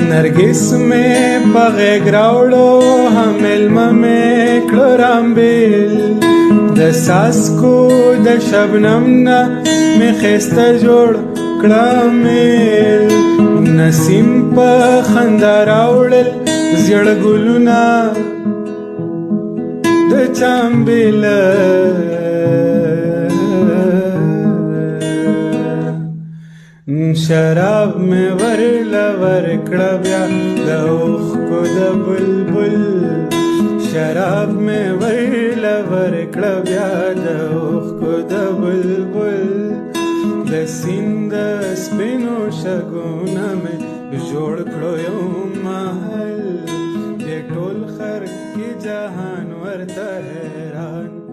نرګس مې په غېږ راوړو، همېلمه مې کړو رامبېل. د څاڅکو د شبنم نه مې ښایسته جوړ کړه میل. نسیم په خندا راوړل زیړ ګلونه د چامبېل. شراب مې ورله ورکړه بیا د اوښکو د بلبل، شراب مې ورله ورکړه بیا د اوښکو د بلبل. د سیند سپینو شګو نه مې جوړ کړو یو محل، د ټول خر کې جهان ورته حیران.